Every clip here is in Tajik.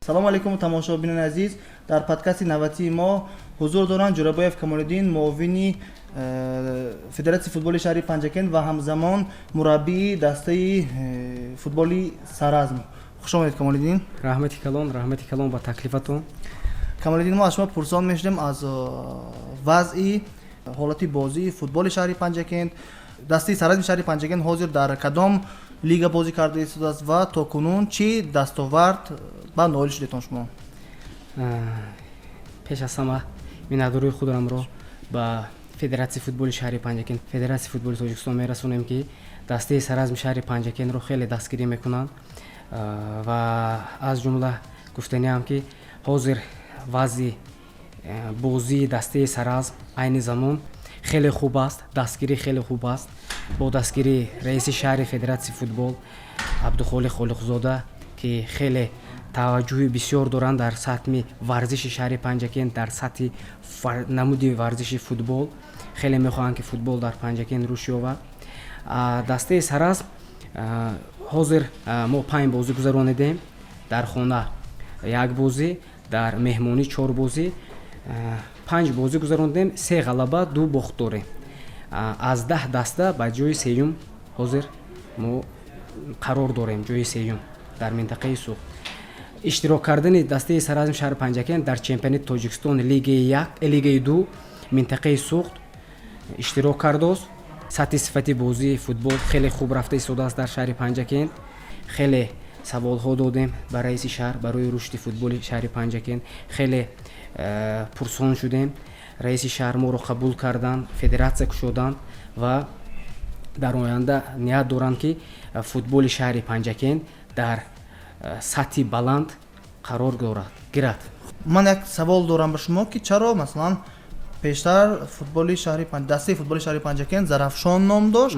Салому алейкум, тамошобинони азиз! Дар подкасти навбатии мо ҳузур доранд Ҷурабоев Камолиддин, муовини Федератсияи футболи шаҳри Панҷакент ва ҳамзамон мураббии дастаи футболи «Саразм». Хуш омадед, Камолиддин. Раҳмати калон, раҳмати калон ба таклифатон. Камолиддин, мо аз шумо пурсон мешудем аз вазъи ҳолати бозии футболи шаҳри Панҷакент. Дастаи «Саразми» шаҳри Панҷакент ҳозир дар кадом лига бозӣ карда истодааст ва то кунун чӣ дастовард ба ноил шудетон шумо? Пеш аз ҳама миннатдории худамро ба Федератсияи футболи шаҳри Панҷакент, Федератсияи футболи Тоҷикистон мерасонем, ки дастаи «Саразми» шаҳри Панҷакентро хеле дастгирӣ мекунанд. Ва аз ҷумла гуфтаниам, ки ҳозир вазъи бозии дастаи «Саразм» айни замон хеле хуб аст, дастгирӣ хеле хуб аст. Бо дастгирии раиси шаҳри Федератсияи футбол Абдухолиқ Холиқзода, ки хеле таваҷҷӯҳи бисёр доранд дар сатҳи варзиши шаҳри Панҷакент, дар сатҳи намуди варзиши футбол, хеле мехоҳанд, ки футбол дар Панҷакент рушд ёбад. Дастаи «Саразм» ҳозир мо панҷ бозӣ гузаронидем: дар хона як бозӣ, дар меҳмонӣ чор бозӣ. Панҷ бозӣ гузарондем, се ғалаба, ду бохт дорем. Аз 10 даста ба ҷои сеюм ҳозир мо қарор дорем, ҷои сеюм дар минтақаи Суғд. Иштирок кардани дастаи «Саразми» шаҳри Панҷакент дар чемпионати Тоҷикистон, лигаи як, лигаи ду минтақаи Суғд иштирок кардааст. Сатҳи сифати бозии футбол хеле хуб рафта истодааст дар шаҳри Панҷакент. Хеле саволҳо додем ба раиси шаҳр барои рушди футболи шаҳри Панҷакент, хеле пурсон шудем. Раиси шаҳр моро қабул карданд, федератсия кушоданд ва дар оянда ният доранд, ки футболи шаҳри Панҷакент дар сатҳи баланд қарор дорад гирад. Ман як савол дорам ба шумо, ки чаро, масалан, пештар футболи шаҳри дастаи футболи шаҳри Панҷакент «Зарафшон» ном дошт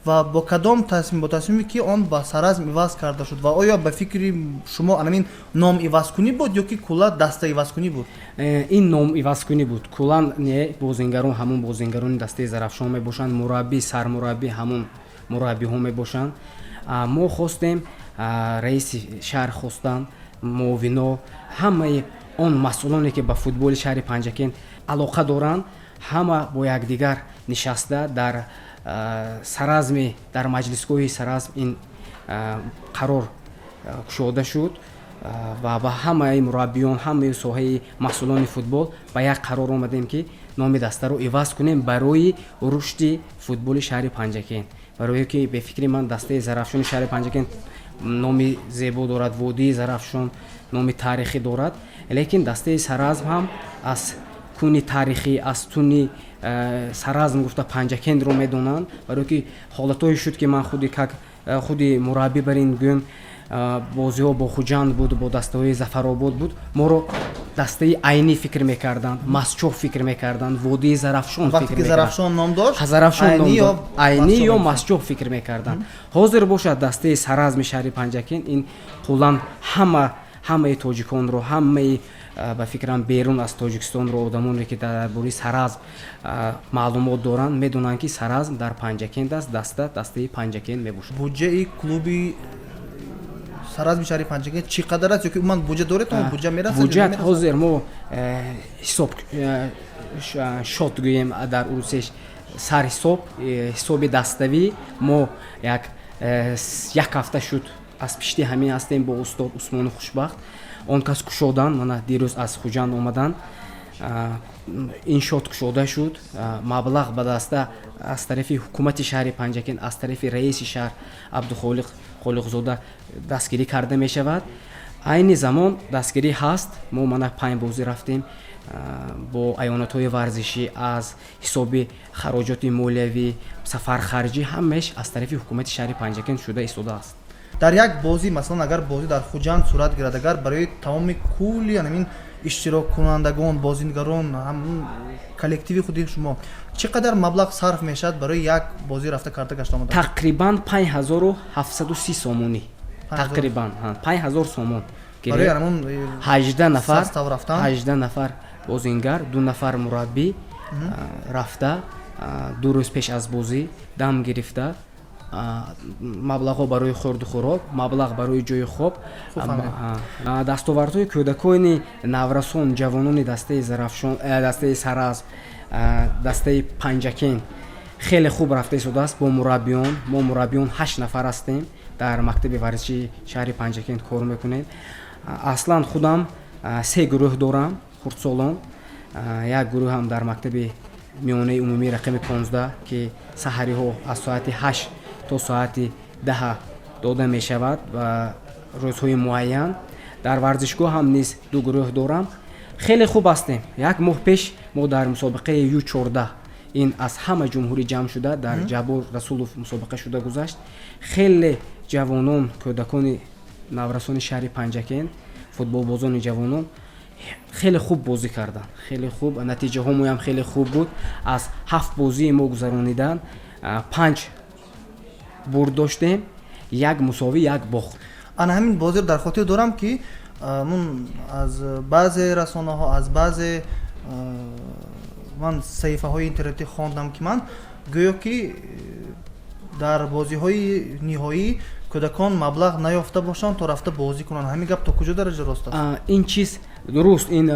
ва бо кадом тасмим, бо тасмиме ки он ба «Саразм» иваз карда шуд? Ва оё ба фикри шумо анамин ном ивазкунӣ буд ё ки кулла даста ивазкунӣ буд? Ин ном ивазкунӣ буд куллан не. Бозингарон ҳамон бозингарони дастаи «Зарафшон» мебошанд, мураббӣ, сармураббӣ ҳамон мураббиҳо мебошанд. Мо хостем, раиси шаҳр хостанд, муовино, ҳамаи он масъулоне, ки ба футболи шаҳри Панҷакент алоқа доранд, ҳама бо якдигар нишаста дар саразми, дар маҷлисгоҳи «Саразм» ин қарор кушода шуд ва ба ҳамаи мураббиён, ҳамаи соҳаи масъулони футбол ба як қарор омадем, ки номи дастаро иваз кунем барои рушди футболи шаҳри Панҷакент, барое ки бе фикри ман дастаи «Зарафшони» шаҳри Панҷакент номи зебо дорад, водии Зарафшон номи таърихӣ дорад, лекин дастаи «Саразм» ҳам аз куни таърихӣ, аз туни «Саразм» гуфта Панҷакентро медонанд. Барое ки ҳолатҳое шуд, ки ман худи как худи мураббӣ бар ин гӯем, бозиҳо бо Хуҷанд буд, бо дастаҳои Зафаробод буд, моро дастаи Айнӣ фикр мекарданд, Мастчоҳ фикр мекарданд, водии Зарафшон. Вақте ки «Зарафшон» ном дошт. «Зарафшон» ном, Айнӣ ё Мастчоҳ фикр мекарданд. Ҳозир бошад, дастаи «Саразми» шаҳри Панҷакент ин куллан ҳама, ҳамаи тоҷиконро, ҳамаи, ба фикрам, берун аз Тоҷикистонро одамоне, ки дар бораи «Саразм» маълумот доранд, медонанд, ки «Саразм» дар Панҷакент аст, даста дастаи Панҷакент мебошад. Буҷаи клуби «Саразми» шаҳри Панҷакент чӣ қадар аст ё ки умуман буҷа доред, буҷа мерасад? Буҷат ҳозир мо ҳисоб счёт гӯем дар урусеш, сарҳисоб, ҳисоби даставӣ мо як ҳафта шуд аз пишти ҳамин ҳастем бо устод Усмони Хушбахт. Он кас кушоданд, мана дирӯз аз Хуҷанд омаданд, ин счёт кушода шуд. Маблағ ба даста аз тарафи ҳукумати шаҳри Панҷакент, аз тарафи раиси шаҳр Абдухолиқ Холиқзода дастгирӣ карда мешавад. Айни замон дастгирӣ ҳаст. Мо мана панҷ бозӣ рафтем, бо аёнатҳои варзишӣ, аз ҳисоби хароҷоти молиявӣ, сафархарҷӣ, ҳамааш аз тарафи ҳукумати шаҳри Панҷакент шуда истодааст. Дар як бозӣ, масалан, агар бозӣ дар Хуҷанд сурат гирад, агар барои тамоми кулли анамин иштироккунандагон, бозингарон, ҳамн коллективи худи шумо чӣ қадар маблағ сарф мешавад барои як бозӣ рафта карда гашта омадан? Тақрибан 5730 сомонӣ, тақрибан 5000 сомон. Барои ҳамон 18 нафар. Состав рафтан? 18 нафар бозингар, ду нафар мураббӣ рафта, 2 рӯз пеш аз бозӣ дам гирифта. Маблағҳо барои хӯрду хӯрок, маблағ барои ҷои хоб. Дастовардҳои кӯдакони наврасон, ҷавонони дастаи Зарафшон, дастаи Саразм, дастаи Панҷакент хеле хуб рафта истодааст бо мураббиён. Мо мураббиён ҳашт нафар ҳастем, дар мактаби варзишии шаҳри Панҷакент кор мекунем. Аслан худам се гурӯҳ дорам хурдсолон. Як гурӯҳам дар мактаби миёнаи умумии рақами 15, ки саҳариҳо аз соати 8 то соати 10 дода мешавад ва рӯзҳои муайян. Дар варзишгоҳ ҳам низ ду гурӯҳ дорам. Хеле хуб ҳастем. Як моҳ пеш мо дар мусобиқаи Ю 14, ин аз ҳама ҷумҳурӣ ҷамъ шуда, дар Ҷаббор Расулов мусобиқа шуда гузашт. Хеле ҷавонон, кӯдакони наврасони шаҳри Панҷакент, футболбозони ҷавонон хеле хуб бозӣ карданд, хеле хуб. Натиҷаҳомоям хеле хуб буд. Аз ҳафт бозии мо гузаронидан, панҷ бурд доштем, як мусовӣ, як бохт. Ана ҳамин бозиро дар хотир дорам, ки мун аз баъзе расонаҳо, аз баъзе ман саҳифаҳои интернетӣ хондам, ки ман гӯё ки дар бозиҳои ниҳоӣ кӯдакон маблағ наёфта бошанд, то рафта бозӣ кунанд. Ҳамин гап то куҷо дараҷа рост аст? Ин чиз дуруст. Ин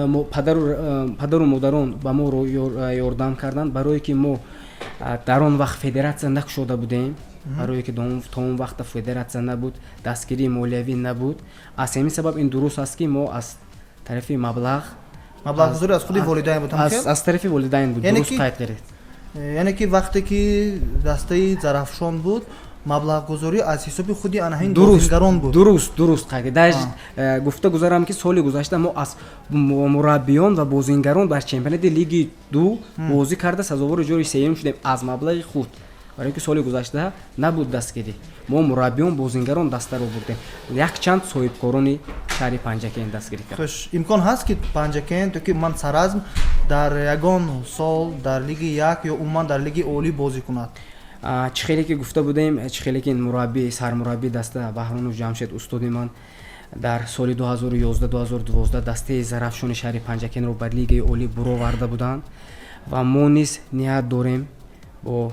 падару модарон ба мо ёрдам карданд, барое ки мо дар он вақт федератсия накушода будем, барое ки то он вақта федератсия набуд, дастгирии молиявӣ набуд. Аз ҳамин сабаб ин дуруст аст, ки мо аз тарафи маблағ Маблағгузорӣ аз худи волидайн буд? Аз тарафи волидайн буд, дуруст қайд кардед. Яъне ки вақте ки дастаи Зарафшон буд, маблағгузорӣ аз ҳисоби худи ана ҳамин бозингарон буд? Дуруст қайд. Даже гуфта гузарам, ки соли гузашта мо аз мураббиён ва бозингарон дар чемпионати лиги ду бозӣ карда, сазовори ҷои сеюм шудем аз маблағи худ, барои ки соли гузашта набуд дастгирӣ. Мо мураббиён, бозингарон дастаро бурдем, якчанд соҳибкорони шаҳри Панҷакент дастгирӣ кард. Хуш, имкон ҳаст, ки Панҷакент ё ки ман Саразм дар ягон сол дар лиги як ё умуман дар лиги олӣ бозӣ кунад? Чӣ хеле ки гуфта будем, чӣ хеле ки мураббӣ, сармураббии даста Баҳронов Ҷамшед, устоди ман, дар соли 2011-2012 дастаи Зарафшони шаҳри Панҷакентро ба лигаи олӣ буроварда буданд ва мо низ ният дорем бо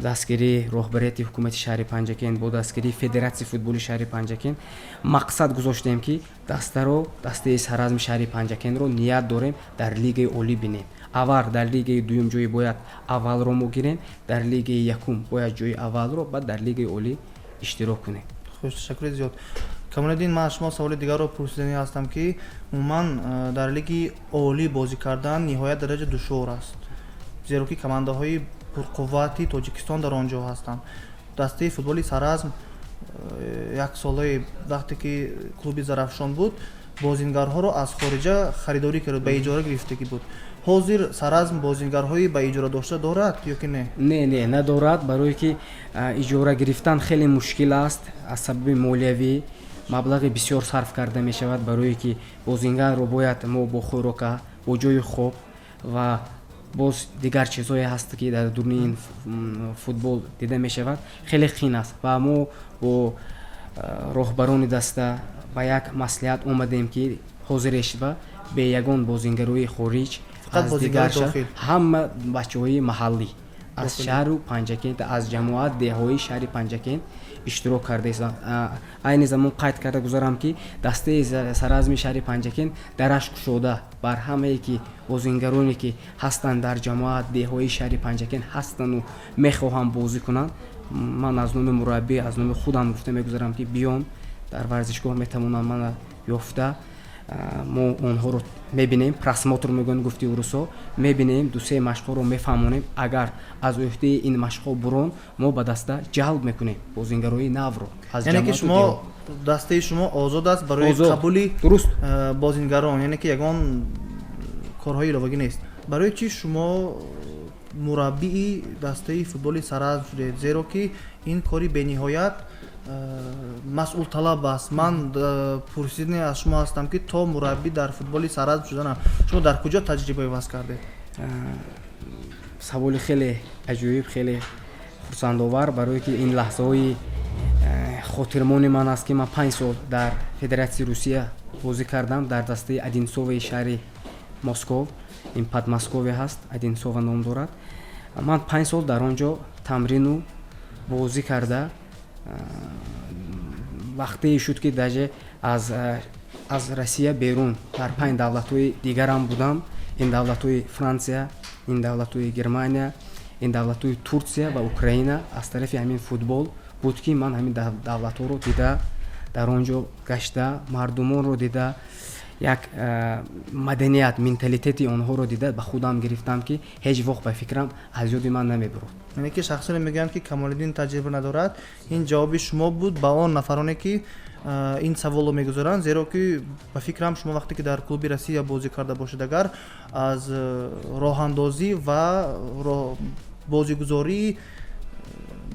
дастгирии роҳбарияти ҳукумати шаҳри Панҷакент, бо дастгирии федератсияи футболи шаҳри Панҷакент мақсад гузоштем, ки дастаро, дастаи Саразми шаҳри Панҷакентро ният дорем дар лигаи олӣ бинем. Аввал дар лигаи дуюм ҷои бояд аввалро мо гирем, дар лигаи якум бояд ҷои аввалро, баъд дар лигаи олӣ иштирок кунем. Хуш, ташаккури зиёд, Камолиддин. Ман аз шумо саволи дигарро пурсиданӣ ҳастам, ки умуман дар лиги олӣ бозӣ кардан ниҳоят дараҷа душвор аст, зеро ки командаҳои пурқуввати Тоҷикистон дар он ҷо ҳастанд. Дастаи футболи Саразм як солаи вақте ки клуби Зарафшон буд, бозингарҳоро аз хориҷа харидорӣ кард, ба иҷора гирифтагӣ буд. Ҳозир Саразм бозингарҳои ба иҷора дошта дорад ё ки не? Не, надорад, барое ки иҷора гирифтан хеле мушкил аст аз сабаби молиявӣ. Маблағи бисёр сарф карда мешавад, барое ки бозингарро бояд мо бо хӯрока, бо ҷои хоб ва боз дигар чизҳое ҳаст, ки дар дуруни ин футбол дида мешавад, хеле қин аст. Ва мо бо роҳбарони даста ба як маслиҳат омадем, ки ҳозирешва бе ягон бозингарои хориҷ, аз дигар, ҳама бачаҳои маҳаллӣ аз шаҳру Панҷакент, аз ҷамоат деҳҳои шаҳри Панҷакент иштирок карда истанд. Айни замон қайд карда гузарам, ки дастаи Саразми шаҳри Панҷакент дараш кушода бар ҳамае ки бозингароне ки ҳастанд, дар ҷамоат деҳҳои шаҳри Панҷакент ҳастанду мехоҳанд бозӣ кунанд. Ман аз номи мураббӣ, аз номи худам гуфта мегузарам, ки биён, дар варзишгоҳ метавонанд мана ёфта. Мо онҳоро мебинем, просмотр мегӯянд, гуфти урусо, мебинем, дусе машқҳоро мефаҳмонем. Агар аз ӯҳдаи ин машқҳо бурон, мо ба даста ҷалб мекунем бозингарои навро. Яъне ки шумо, дастаи шумо озод аст барои қабули дуруст бозингарон, яъне ки ягон корҳои иловагӣ нест. Барои чӣ шумо мураббии дастаи футболи Саразм шудед, зеро ки ин кори бениҳоят масъулталаб аст? Ман пурсидне аз шумо ҳастам, ки то мураббӣ дар футболи Саразм шуданам шумо дар куҷо таҷриба иваз кардед? Саволи хеле аҷоиб, хеле хурсандовар, барое ки ин лаҳзаҳои хотирмони ман аст, ки ман 5 сол дар Федератсияи Русия бозӣ кардам дар дастаи Одинцовои шаҳри Москов. Ин Подмосковье ҳаст, Одинцово ном дорад. Ман 5 сол дар он ҷо тамрину Бозӣ карда, вақтее шуд, ки даже аз Россия берун дар панҷ давлатҳои дигарам будам: ин давлатҳои Франсия, ин давлатҳои Германия, ин давлатҳои Турсия ва Украина. Аз тарафи ҳамин футбол буд, ки ман ҳамин давлатҳоро дида, дар он ҷо гашта, мардумонро дида, як маданият, менталитети онҳоро дида, ба худам гирифтам, ки ҳеҷ вақт, ба фикрам, аз ёди ман намебурд. Яъне ки шахсоне мегӯянд, ки Камолиддин таҷриба надорад, ин ҷавоби шумо буд ба он нафароне, ки ин саволро мегузоранд, зеро ки, ба фикрам, шумо вақте ки дар клуби Россия бозӣ карда бошед, агар аз роҳандозӣ ва бозигузории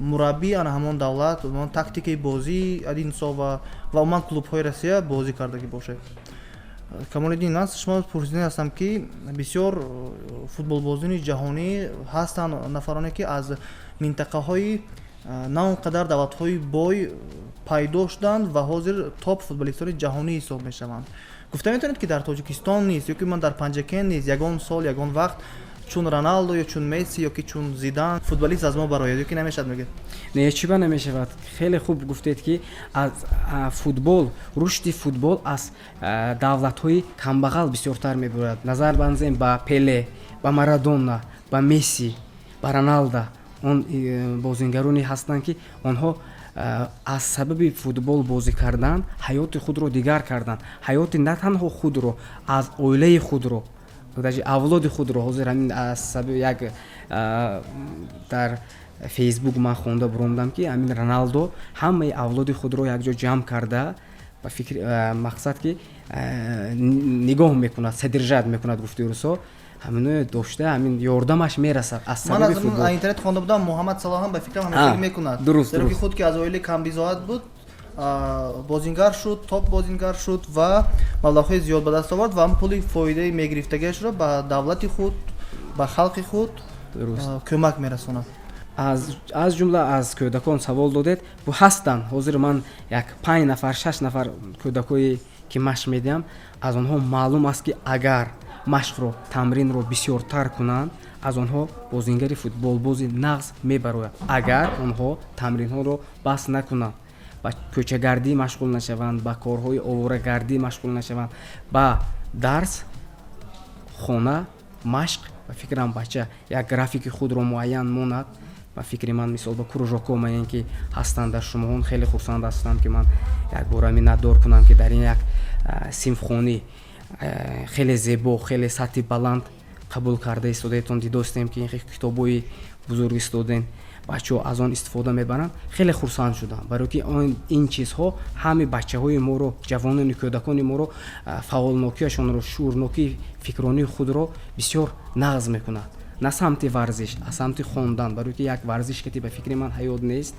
мураббӣ ана ҳамон давлат, ҳамон тактикаи бозии Одинсова ва умуман клубҳои Россия бозӣ кардагӣ бошед. Камолиддин, ман шумо пурсидан ҳастам, ки бисёр футболбозони ҷаҳонӣ ҳастанд, нафароне, ки аз минтақаҳои на он қадар давлатҳои бой пайдо шуданд ва ҳозир топ футболистони ҷаҳонӣ ҳисоб мешаванд. Гуфта метавонед, ки дар Тоҷикистон нест ё ки ман дар Панҷакент нест ягон сол, ягон вақт чун Роналдо ё чун Месси ё ки чун Зидан футболист аз мо барояд ё ки намешавад, мегӯяд? Не, чӣ ба намешавад? Хеле хуб гуфтед, ки аз футбол, рушди футбол аз давлатҳои камбағал бисёртар мебурад. Назар банзем ба Пеле, ба Марадона, ба Месси, ба Роналдо, он бозингароне ҳастанд, ки онҳо аз сабаби футбол бозӣ кардан ҳаёти худро дигар карданд, ҳаёти на танҳо худро, аз оилаи худро, даже авлоди худро. Ҳозир ҳамин аз сабаби як дар Фейсбук ман хонда буромдам, ки ҳамин Роналдо ҳамаи авлоди худро якҷо ҷамъ карда, ба фикр мақсад, ки нигоҳ мекунад, содержать мекунад, гуфти русо, ҳамино дошта, ҳамин ёрдамаш мерасад аз сабаби футбол. Ман аз интернет хонда будам, Муҳаммад Салоҳ ҳам, ба фикрам, ҳамин мекунад, дуруст. Зеро ки худ ки аз оилаи камбизоат буд, бозингар шуд, топ бозингар шуд ва маблағҳои зиёд ба даст овард ва пули фоидаи мегирифтагиашро ба давлати худ, ба халқи худ кӯмак мерасонад. Аз ҷумла аз кӯдакон савол додед, ҳастанд. Ҳозир ман як панҷ нафар, шаш нафар кӯдакое, ки машқ медиҳам, аз онҳо маълум аст, ки агар машқро, тамринро бисёртар кунанд, аз онҳо бозингари футболбози нағз мебарояд. Агар онҳо тамринҳоро бас накунанд, ба кӯчагардӣ машғул нашаванд, ба корҳои оворагардӣ машғул нашаванд, ба дарс, хона, машқ, ба фикрам, бача як графики худро муайян монад. Ба фикри ман, мисол, ба кружокҳо маен, ки ҳастанд дар шумоҳон, хеле хурсанд ҳастам, ки ман якбора миннатдор кунам, ки дар ин як синфхонӣ хеле зебо, хеле сатҳи баланд қабул карда истодаетон. Дидостем, ки китобҳои бузург истодем, бачаҳо аз он истифода мебаранд. Хеле хурсанд шудам, барое ки ин чизҳо ҳами бачаҳои моро, ҷавонони кӯдакони моро, фаъолнокиашонро, шуурнокии фикронии худро бисёр нағз мекунад, на самти варзиш, а самти хондан. Барое ки як варзиш кати, ба фикри ман, ҳаёт нест.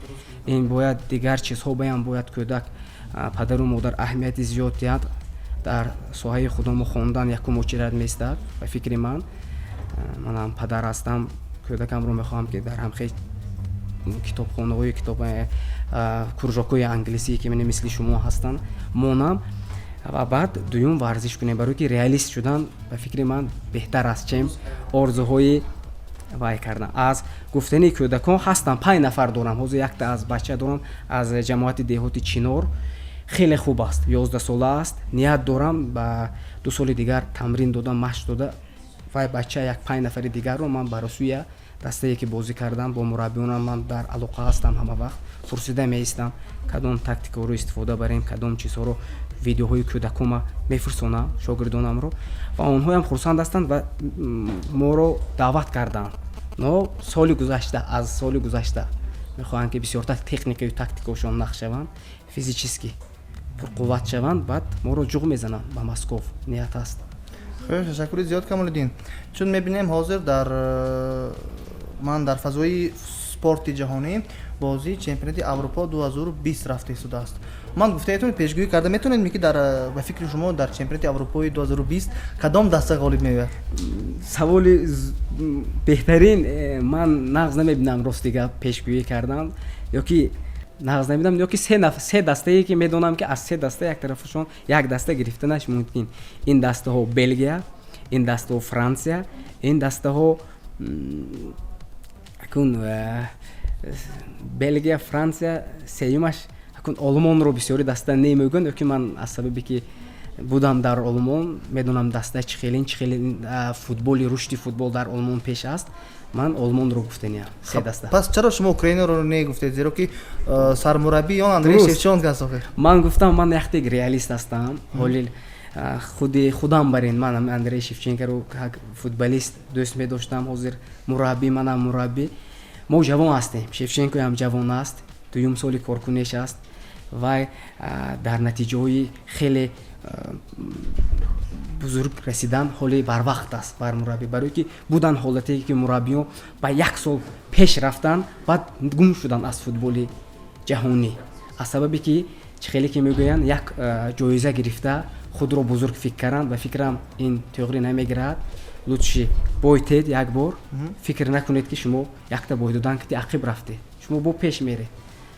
Ин бояд дигар чизҳо баям бояд кӯдак, падару модар аҳамияти зиёд диҳад. Дар соҳаи худомо хондан якум очередь меистад, ба фикри ман. Манам падар ҳастам, кӯдакамро мехоҳам, ки дар ҳамхел китобхонаҳои китоб, кружокҳои англисие, ки мисли шумо ҳастанд, монам ва баъд дуюм варзиш кунем. Барое ки реалист шудан, ба фикри ман, беҳтар аст, чем орзуҳои вай кардан. Аз гуфтани кӯдакон ҳастам, панҷ нафар дорам. Ҳозир якта аз бача дорам аз ҷамоати деҳоти Чинор, хеле хуб аст, 11-сола аст. Ният дорам ба 2 соли дигар тамрин дода, машқ дода, вай бача, як панҷ нафари дигарро ман ба Русия дастае, ки бозӣ кардам, бо мураббиёнам ман дар алоқа ҳастам, ҳама вақт пурсида меистам, кадом тактикаҳоро истифода барем, кадом чизҳоро. Видеоҳои кӯдакома мефирсонам, шогирдонамро, ва онҳоям хурсанд ҳастанд ва моро даъват карданд. Но соли гузашта, аз соли гузашта мехоҳанд, ки бисёртар техникаю тактикаошон нағз шаванд, физически пурқувват шаванд, баъд моро ҷуғ мезананд ба Москов, ният аст. Хуб, ташаккури зиёд, Камолиддин. Чун мебинем, ҳозир дар ман дар фазои спорти ҷаҳонӣ бозии чемпионати Аврупо 2020 рафта истодааст. Ман гуфта пешгӯӣ карда метавонед, ки дар ба фикри шумо дар чемпионати Аврупои 2020 кадом даста ғолиб меояд? Саволи беҳтарин. Ман нағз намебинам, рости гап, пешгӯӣ кардан ё ки нағз намебинам, ё ки се дастае, ки медонам, ки аз се даста як тарафашон як даста гирифтанаш мумкин. Ин дастаҳо Белгия, ин дастаҳо Франсия, ин дастаҳо акун. Белгия, Франсия, сеюмаш акун Олмонро бисёри даста немегӯянд, ёки ман аз сабабе ки будам дар Олмон, медонам даста чӣ хелин, чӣ хеле футболи, рушди футбол дар Олмон пеш аст. Ман Олмонро гуфтаниям, се даста. Пас чаро шумо Украинаро негуфтед, зеро ки сармураббии он Андрей Шевченко аст охир? Ман гуфтам, ман яхтек реалист ҳастам. Ҳолил худи худам барин, ман Андрей Шевченкоро как футболист дӯст медоштам, ҳозир мураббӣ, манам мураббӣ. Мо ҷавон ҳастем, Шевченкоам ҷавон аст, дуюм соли коркунеш аст. Вай дар натиҷаҳои хеле бузург расидан ҳоли барвақт аст бар мураббӣ, барое ки буданд ҳолате ки мураббиён ба як сол пеш рафтанд, баъд гум шуданд аз футболи ҷаҳонӣ, аз сабабе ки чӣ хеле ки мегӯянд, як ҷоиза гирифта худро бузург фикр карданд. Ба фикрам, ин тӯғрӣ намегирад. Лучше бой тед як бор, фикр накунед, ки шумо якта бой додан кити ақиб рафтед, шумо бо пеш меред.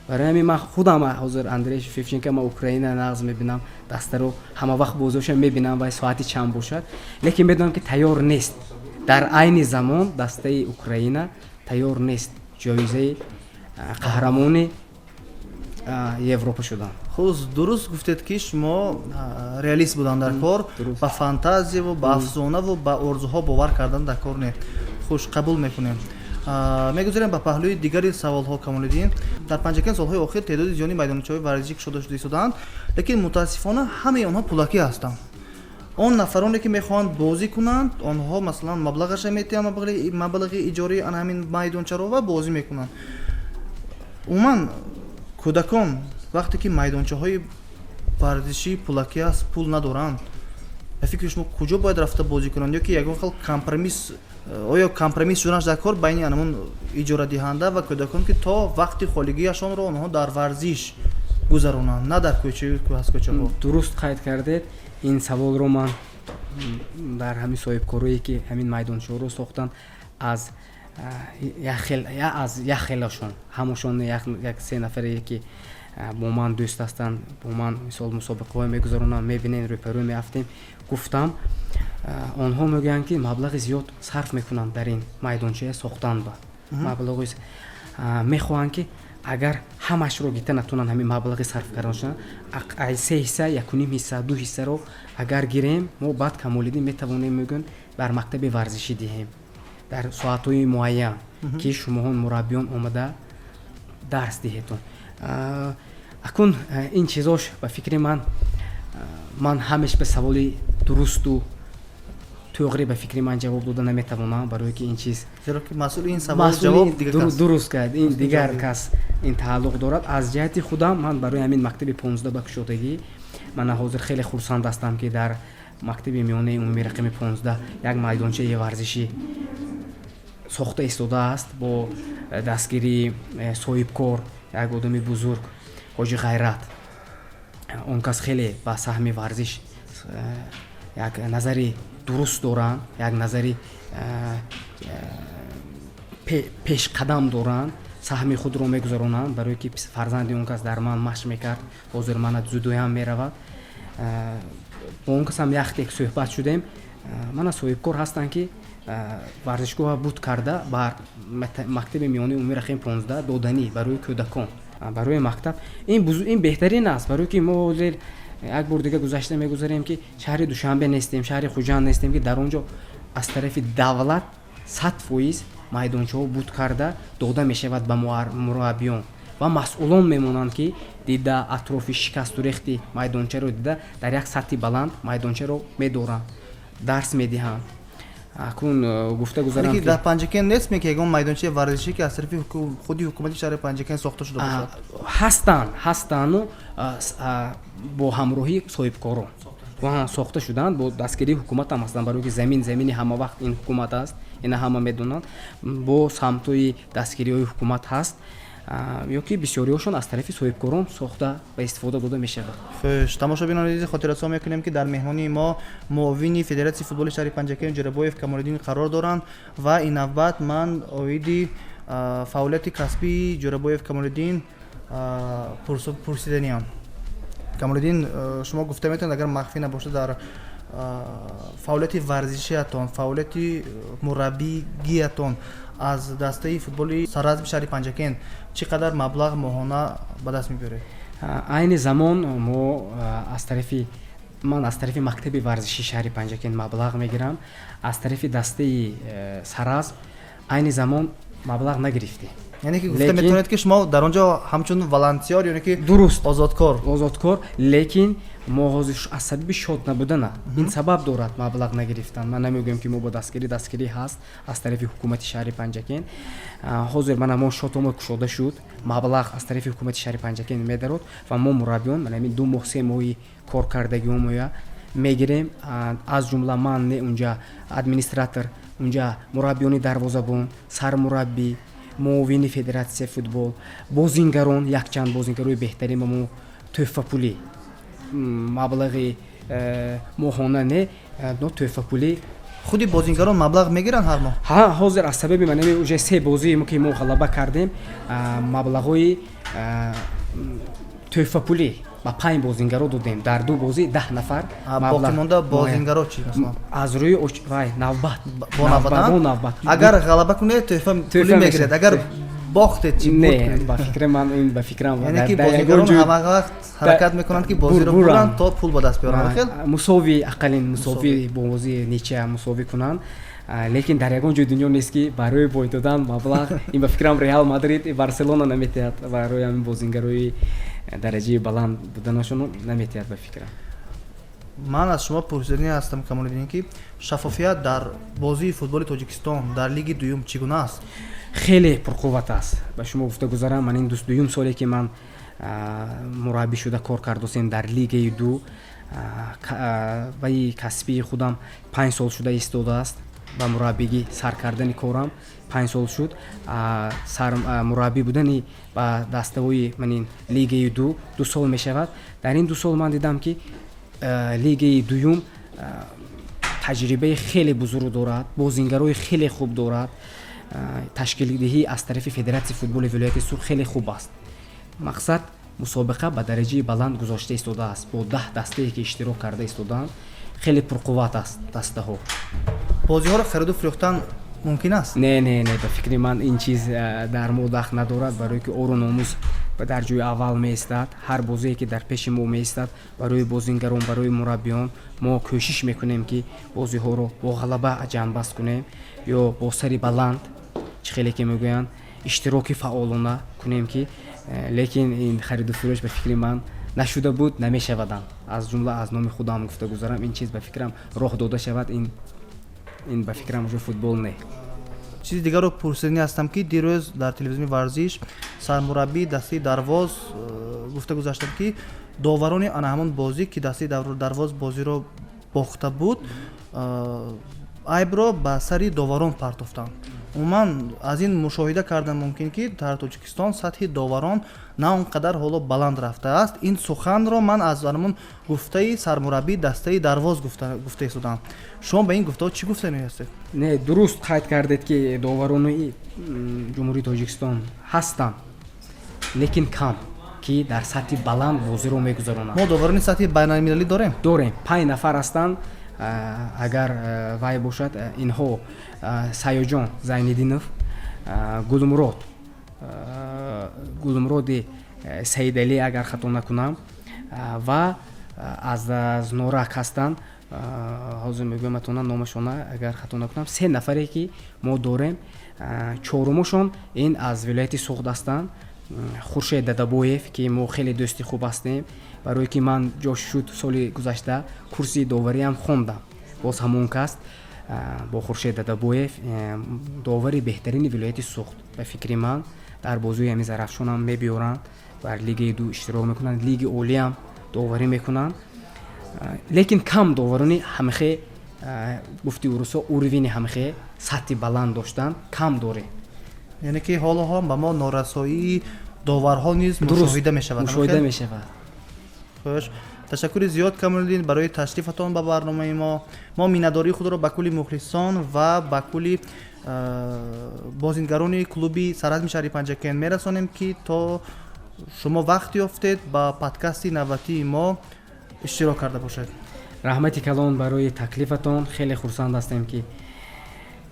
Барои ҳамин ман худам ҳозир Андрей Шевченко, ман Украина нағз мебинам, дастаро ҳама вақт бозиҳоша мебинам, вай соати чанд бошад, лекин медонам, ки тайёр нест. Дар айни замон дастаи Украина тайёр нест ҷоизаи қаҳрамони Европа шудан. Хуз, дуруст гуфтед, ки шумо реалист будан дар кор, ба фантазияву ба афсонаву ба орзуҳо бовар кардан дар кор не. Хуш, қабул мекунем. Мегузарем ба паҳлӯи дигари саволҳо. Камолиддин, дар Панҷакент солҳои охир теъдоди зиёди майдончаҳои варзишӣ кушода шуда истодаанд, лекин мутаассифона ҳамаи онҳо пулакӣ ҳастанд. Он нафароне, ки мехоҳанд бозӣ кунанд, онҳо масалан маблағаша метиҳанд, маблағи иҷораи ана ҳамин майдончаро, ва бозӣ мекунанд. Умуман, кӯдакон вақте ки майдончаҳои варзишӣ пулакӣ аст, пул надоранд, ба фикри шумо, куҷо бояд рафта бозӣ кунанд? Ё ки ягон хел компромисс, оё компромисс шуданаш дар кор байни анамон иҷорадиҳанда ва кӯдакон, ки то вақти холигиашонро онҳо дар варзиш гузаронанд, на дар кӯчаю аз кӯчаҳо? Дуруст қайд кардед. Ин саволро ман дар ҳамин соҳибкорое, ки ҳамин майдончаҳоро сохтанд, аз як хелашон, ҳамашон, як се нафаре, ки бо ман дӯст ҳастанд, бо ман мисол мусобиқаҳое мегузаронанд, мебинем, рӯпарӯ меафтем, гуфтам. Онҳо мегӯянд, ки маблағи зиёд сарф мекунанд дар ин майдончая сохтан, ба маблағи мехоҳанд, ки агар ҳамашро гита натонанд, ҳамин маблағи сарф карданашон се ҳисса, якуним ҳисса, ду ҳиссаро агар гирем, мо баъд, Камолиддин, метавонем, мегӯянд, бар мактаби варзишӣ диҳем дар соатҳои муайян, ки шумоҳон мураббиён омада дарс диҳедон. Акун ин чизош, ба фикри ман, ман ҳамеш ба саволи дурусту тӯғрӣ, ба фикри ман, ҷавоб дода наметавонам, барое ки ин чиз Зеро ки масъули ин савол ҷавоб дигар кас. Дуруст кард, ин дигар кас ин тааллуқ дорад. Аз ҷиҳати худам ман барои ҳамин мактаби 15 ба кушодагӣ, ман ҳозир хеле хурсанд ҳастам, ки дар мактаби миёнаи умумии рақами 15 як майдончаи варзишӣ сохта истодааст бо дастгирии соҳибкор, як одами бузург, Ҳоҷи Ғайрат. Он кас хеле ба саҳми варзиш як назари дуруст доранд, як назари пешқадам доранд, саҳми худро мегузаронанд, барое ки фарзанди он кас дар ман машқ мекард, ҳозир мана дзюдоям меравад. Бо он касам яхтек суҳбат шудем. Мана соҳибкор ҳастанд, ки варзишгоҳа буд карда бар мактаби миёнаи умумии рақами 15 доданӣ барои кӯдакон, барои мактаб. Ин беҳтарин аст, барое ки мо ҳозир як бор дига гузашта мегузарем, ки шаҳри Душанбе нестем, шаҳри Хуҷанд нестем, ки дар он ҷо аз тарафи давлат 100% майдончаҳо буд карда дода мешавад ба мураббиён ва масъулон мемонанд, ки дида, атрофи шикасту рехти майдончаро дида, дар як сатҳи баланд майдончаро медоранд, дарс медиҳанд. Акун гуфта гузарам, дар Панҷакент нест ки ягон майдончаи варзишӣ, ки аз тарафи худи ҳукумати шаҳри Панҷакент сохта шуда бошад? Ҳастанд, ҳастанду бо ҳамроҳии соҳибкорон сохта шуданд, бо дастгирии ҳукуматам ҳастанд, барое ки замин замини ҳама вақт ин ҳукумат аст, ина ҳама медонанд, бо самтҳои дастгириҳои ҳукумат ҳаст ё ки бисёриҳошон аз тарафи соҳибкорон сохта ба истифода дода мешавад. Хуш, тамошобинони азиз, хотиррасон мекунем, ки дар меҳмонии мо муовини Федератсияи футболи шаҳри Панҷакент Ҷӯрабоев Камолиддин қарор доранд ва ин навбат ман оиди фаъолияти касбии Ҷӯрабоев Камолиддин пурсиданиям. Камолиддин, шумо гуфта метавонед, агар махфӣ набошад, дар фаъолияти варзишиятон, фаъолияти мураббигиятон Аз дастаи футболи Саразми шаҳри Панҷакент чӣ қадар маблағ моҳона ба даст мебиёред? Айни замон мо аз тарафи ман, аз тарафи мактаби варзишии шаҳри Панҷакент маблағ мегирам. Аз тарафи дастаи Саразм айни замон маблағ нагирифтем. Яъне ки гуфта метавонед, ки шумо дар он ҷо ҳамчун волонтёр ё ки Дуруст. озодкор? Озодкор. Лекин мо ҳозир аз сабаби шод набудана, ин сабаб дорад маблағ нагирифтан. Ман намегӯям, ки мо бо дастгирӣ ҳаст аз тарафи ҳукумати шаҳри Панҷакент. Ҳозир мана мо шотомо кушода шуд, маблағ аз тарафи ҳукумати шаҳри Панҷакент медарод ва мо мураббиён мана ҳамин 2 моҳ, 3 моҳи коркардагиҳомоя мегирем. Аз ҷумла ман не, унҷа администратор, унҷа мураббиёни дарвозабон, сармураббӣ, муовини федератсияи футбол, бозингарон, якчанд бозингарои беҳтарин ба мо тӯҳфапулӣ, маблағи моҳона не, но тӯҳфапулӣ. Худи бозингарон маблағ мегиранд ҳар моҳ? Ҳа, ҳозир аз сабаби манами уже се бозии мо, ки мо ғалаба кардем, маблағҳои тӯҳфапулӣ ба панҷ бозингаро додем. Дар ду бозӣ 10 нафар. Боқимонда бозингаро чӣ, масалан? Аз рӯи вай навбат. Бо навбат. Агар ғалаба кунед, тӯҳфа пулӣ мегиред, агар бохтед чӣ? Не, ба фикри ман, ин ба фикрам Яъне ки бозингарон ҳама вақт ҳаракат мекунанд, ки бозиро буранд, то пул ба даст биёранд. Хел мусовӣ, ақаллин мусовӣ, бо бозии ничья мусовӣ кунанд. Лекин дар ягон ҷои дунё нест, ки барои бой додан маблағ. Ин ба фикрам Реал Мадрид, Барселона наметиҳад, барои ҳамин бозингарои дараҷаи баланд буданашон наметиҳад, ба фикрам. Ман аз шумо пурсиданӣ ҳастам, Камолиддин, ки шаффофият дар бозии футболи Тоҷикистон дар лиги дуюм чӣ гуна аст? Хеле пурқувват аст. Ба шумо гуфта гузарам, ман ин дуюм соле, ки ман мураббӣ шуда кор кардосем дар лигаи ду, ваи касбии худам 5 сол шуда истодааст. Ба мураббигӣ сар кардани корам 5 сол шуд. Мураббӣ будани ба дастаҳои манин лигаи ду 2 сол мешавад. Дар ин 2 сол ман дидам, ки лигаи дуюм таҷрибаи хеле бузург дорад, бозингарои хеле хуб дорад, ташкилдиҳӣ аз тарафи федератсияи футболи вилояти Суғд хеле хуб аст. Мақсад, мусобиқа ба дараҷаи баланд гузошта истодааст. Бо 10 дастае, ки иштирок карда истодаанд, хеле пурқувват аст дастаҳо. Бозиҳоро хариду фурӯхтан мумкин аст? Не, не, не, ба фикри ман ин чиз дар мо дахл надорад, барое ки ору номус дар ҷои аввал меистад. Ҳар бозие, ки дар пеши мо меистад, барои бозингарон, барои мураббиён, мо кӯшиш мекунем, ки бозиҳоро бо ғалаба ҷамъбаст кунем ё бо сари баланд, чӣ хеле ки мегӯянд, иштироки фаъолона кунем, ки лекин ин хариду фурӯш, ба фикри ман, нашуда буд, намешавадам. Аз ҷумла аз номи худам гуфта гузарам, ин чиз, ба фикрам, роҳ дода шавад, ин ба фикрам уже футбол не. Чизи дигарро пурсиданӣ ҳастам, ки дирӯз дар телевизиони варзиш сармураббии дастаи Дарвоз гуфта гузаштанд, ки доварони ана ҳамон бозӣ, ки дастаи Дарвоз бозиро бохта буд, айбро ба сари доварон партофтанд. Умуман, аз ин мушоҳида кардан мумкин, ки дар Тоҷикистон сатҳи доварон на он қадар ҳоло баланд рафтааст. Ин суханро ман аз ҳамон гуфтаи сармураббии дастаи Дарвоз гуфта истодам. Шумо ба ин гуфтаҳо чӣ гуфтанӣ ҳастед? Не, дуруст қайд кардед, ки доварони Ҷумҳурии Тоҷикистон ҳастанд, лекин кам, ки дар сатҳи баланд бозиро мегузаронанд. Мо доварони сатҳи байналмилалӣ дорем? Дорем, панҷ нафар ҳастанд. Агар вай бошад, инҳо Саёҷон Зайниддинов, Гулмуроди Саидалӣ, агар хато накунам, ва аз Норак ҳастанд. Ҳозир мегӯям атона номашона, агар хато накунам, се нафаре, ки мо дорем. Чорумошон ин аз вилояти Суғд ҳастанд, Хуршед Дадабоев, ки мо хеле дӯсти хуб ҳастем, барое ки ман ҷош шуд, соли гузашта курси довариам хондам, боз ҳамон кас бо Хуршед Дадабоев, довари беҳтарини вилояти Суғд, ба фикри ман, дар бозиҳои ҳамин Зарафшонам мебиёранд, бар лигаи ду иштирок мекунанд, лиги олиам доварӣ мекунанд. Лекин кам доварони ҳамихе, гуфти урусо, уровень и ҳамихе сатҳи баланд доштан кам дорем. Яъне ки ҳоло ҳам ба мо норасоии доварҳо низ мушоҳида мешавад? Мушоҳида мешавад. Хуш, ташаккури зиёд, Камолиддин, барои ташрифатон ба барномаи мо. Мо миннатдории худро ба кулли мухлисон ва ба кулли бозингарони клуби Саразми шаҳри Панҷакент мерасонем, ки то шумо вақт ёфтед, ба подкасти навбатии мо иштирок карда бошед. Раҳмати калон барои таклифатон. Хеле хурсанд ҳастем, ки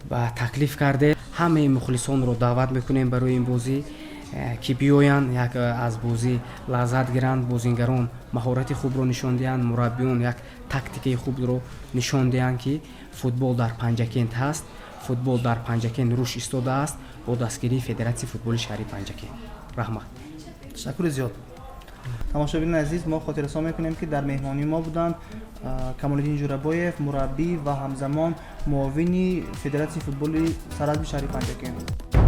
ба таклиф кардед. Ҳамаи мухлисонро даъват мекунем барои ин бозӣ, ки биёянд, як аз бозӣ лаззат гиранд, бозингарон маҳорати хубро нишон диҳанд, мураббиён як тактикаи хубро нишон диҳанд, ки футбол дар Панҷакент ҳаст, футбол дар Панҷакент рушд истодааст бо дастгирии Федератсияи футболи шаҳри Панҷакент. Раҳмат. Ташаккури зиёд. Тамошобинони азиз, мо хотиррасон мекунем, ки дар меҳмонии мо буданд Камолиддин Ҷурабоев, мураббӣ ва ҳамзамон муовини Федератсияи футболи Саразми шаҳри Панҷакент.